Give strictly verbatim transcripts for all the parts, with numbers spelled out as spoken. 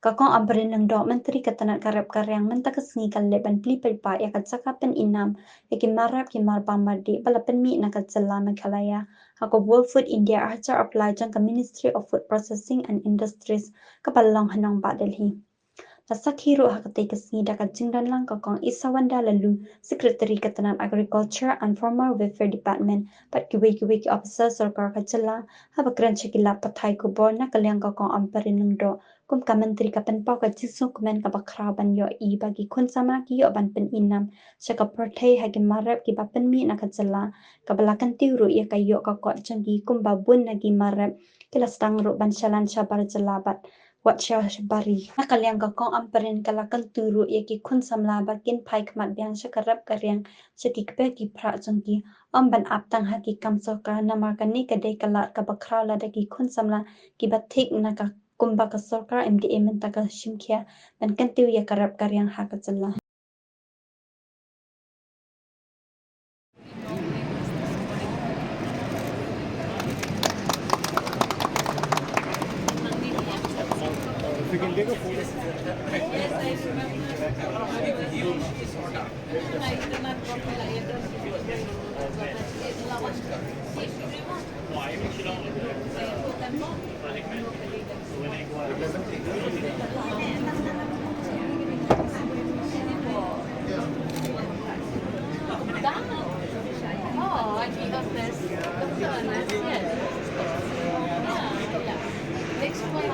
Ka Kong Ampareen Lyngdoh, Myntri ka tnad ka rep ka riang, mynta ka sngi ka la leit ban plie paidbah ïa ka jaka pynïainam ïa ki mar rep ki mar bam mar dih ba la pynmih na ka jylla Meghalaya ha ka World Food India arhajar arphew lai jong ka Ministry of Food Processing and Industries kaba long ha nongbah Delhi. La sakhi ruh ha katei ka sngi da ka jingdon lang ka Kong Isawanda Laloo, Secretary ka tnad Agriculture and Farmer Welfare Department, bad kiwei kiwei ki ophisar sorkar ka jylla, haba kren sha ki lad pathai khubor na ka liang ka Kong Ampareen Lyngdoh kum ka Myntri ka pynpaw ka jingsngewkmen kaba khraw ban ïohi ba ki khun samla ki ïoh ban pynïainam sha ka pyrthei ha ki mar rep kiba pynmih na ka jylla, kaba la kyntiew ruh ïa ka ïoh ka kot jong ki kumba bun na ki mar rep ki la sdang ruh ban shalan shabar jylla bad wat sha bari. Na ka liang ka Kong Ampareen ka la kyntu ruh ïa ki khun samla ba kin phai khmat biang sha ka rep ka riang, sha ki kper ki phrah jong ki, ym ban ap tang ha ki kam sorkar, namar kane ka dei ka lad kaba khraw lada ki khun samla kiba thik na ka kumba ka sorkar M D A mynta ka shim khia ban kyntiew ïa ka rep ka riang ha ka jylla. Oh, I think of this. That's so nice, yes. Yeah, yeah. Next one.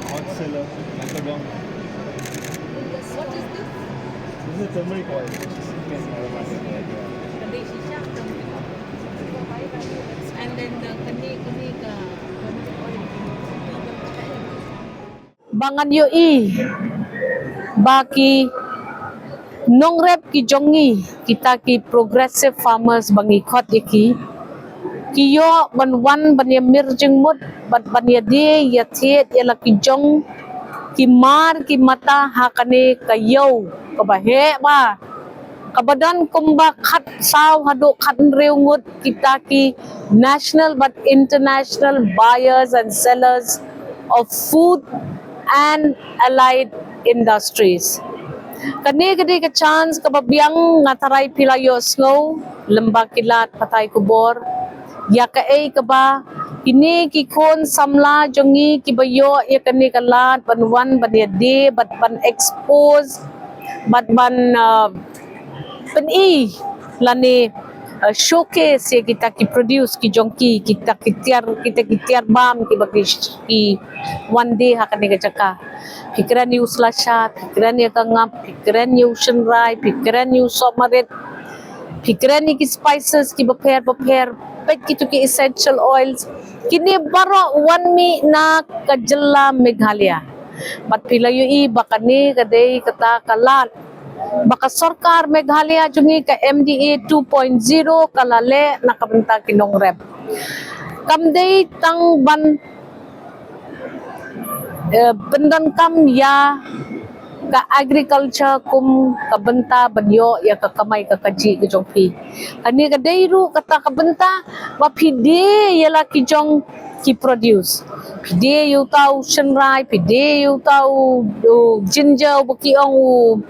Hot seller, microdome. What is this? This is turmeric oil. And then the kani, kani ka turmeric oil. Ba ngan ïohi ba ki nongrep ki jong ngi, kita ki progressive farmers ba ngi khot ïa ki, ki ïoh ban wan ban ïamir jingmut bad ban ïadie ïathied ïa la ki jong ki mar ki mata ha kane ka ïew kaba heh bha, kaba don kumba khatsaw haduh khathynriew ngut kita ki national bad international buyers and sellers of food and allied industries. Kane ka dei ka chance kaba biang, nga tharai phi la ïohsngew lem bad ki lad pathai khubor ïa kaei kaba kine ki khun samla jong ngi kiba ïoh ïa kane ka lad ban wan ban ïadie bad ban expose bad ban, uh, pyni lane, uh, showcase ïa kita ki produce ki jong ki, kita ki tiar, kita ki tiar bam kiba ki, ki wan die ha kane ka jaka. Phi kren ïa u slasha, phi kren ïa ka ngap, phi kren ïa u shynrai, phi kren ïa u sohmarit, phi kren ïa ki spices kiba pher bapher, peit kito ki essential oils. Kine baroh wan mih na ka jylla Meghalaya. Bad phi la ïohi ba kane ka dei kata ka lad ba ka sorkar Meghalaya jong ngi, ka M D A two point zero, ka la leh na ka bynta ki nongrep. Kam dei tang ban, eh, pyndonkam ïa ka agriculture kum ka bynta ban ïoh ïa ka kamai ka kajih ka jong phi. Kane ka dei ruh kata ka bynta ba phi die ïa la ki jong ki produce. Phi die ïa uta u shynrai, phi die ïa uta u, u ginger, uba ki ong u,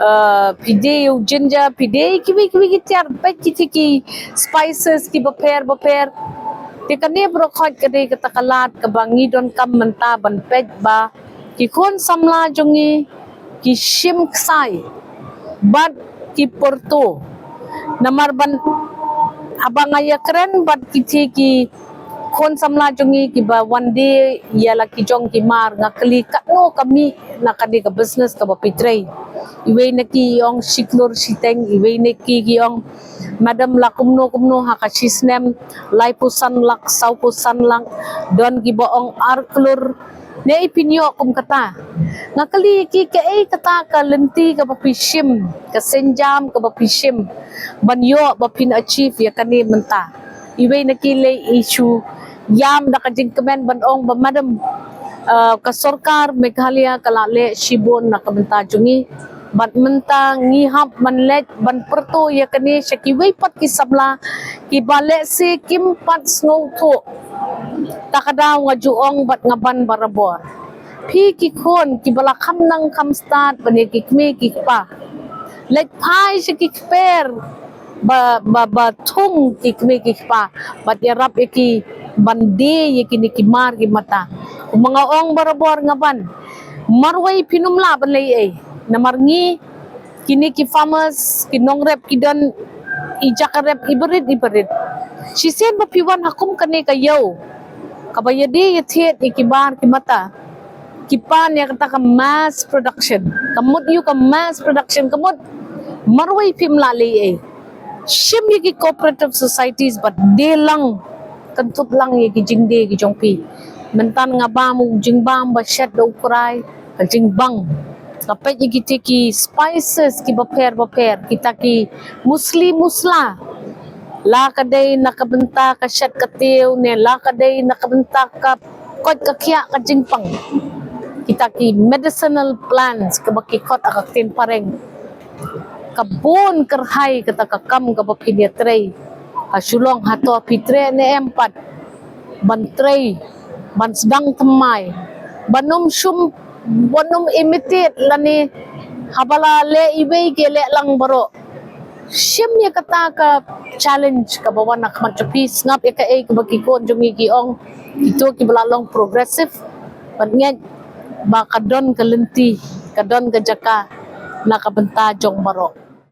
uh, phi die ïa u ginger, phi die kiwei kiwei ki tiar, peit kiti ki spices kiba pher bapher. Te kane baroh khoit ka dei kata ka lad kaba ngi donkam mynta ban peit ba ki khun samla jong ngi ki shim ksai bad ki pyrto. Namar ban, haba nga ïakren bad kiti ki khun samla jong ngi kiba wan die ïa la ki jong ki mar, nga kylli katno ka mih na kane ka business kaba phi trei. Iwei na ki ong shi klur shiteng, iwei na ki ki ong, madam, la kumno kumno ha ka shisnem, laiphew san lak, sawphew san lak, don kiba ong ar klur. Ne i pynïoh kum kata. Nga kylli ki kaei kata ka lynti kaba phi shim, ka sienjam kaba phi shim ban ïoh ba phin achieve ïa kane mynta. Iwei na ki lei i shu ïam da ka jingkmen ban ong ba, madam, Uh, ka sorkar Meghalaya ka la leh shibun na ka bynta jong ngi. Bad mynta ngi hap ban leit ban pyrto ïa kane sha kiwei pat ki samla kiba lehse kim pat sngewthuh. Ta ka daw nga ju ong bad nga ban barabor. Phi ki khun kiba la kham nang kham stad ban ïa ki kmie ki kpa, leit phai sha ki kper ba, ba, ba thung ki kmie ki kpa bad ïarap ïa ki ban die ïa kine ki mar ki mata. Kumba nga ong barabor nga ban, marwei phin ym lah ban leh ei. Namar ngi kine ki farmers, ki nongrep ki don i jaka rep ibarit ibarit. Shisien ba phi wan ha kum kane ka ïew kaba ïadie ïathied ïa ki mar ki mata, ki pan ïa kata ka mass production. Ka mut ïa ka mass production, ka mut marwei phim lah leh ei. Shim ïa ki cooperative societies bad die lang, kynthup lang ïa ki jingdie ki jong phi. Mynta nga bam u jingbam ba shet da u krai, ka jingbang. Nga peit ïa kita ki spices kiba pher ba pher, kita ki musli musla. La ka dei na ka bynta ka shet ka tiew ne la ka dei na ka bynta ka koit ka khiah ka jingpang. Kita ki medicinal plants kaba ki khot ha ka ktien phareng. Ka bun kyrhai kata ka kam kaba phin ïatrei. Ha Shillong hato phi treh ne em pat ban trei, ban sdang thymmai, ban ym shum, ban ym imitate lane haba la leh iwei ki leh lang baroh. Shim ïa kata ka challenge kaba wan na khmat jong phi, sngap ïa kaei kaba ki khun jong ngi ki ong, kito kiba la long progressive. Bad ngeit ba ka don ka lynti, ka don ka jaka na ka bynta jong baroh.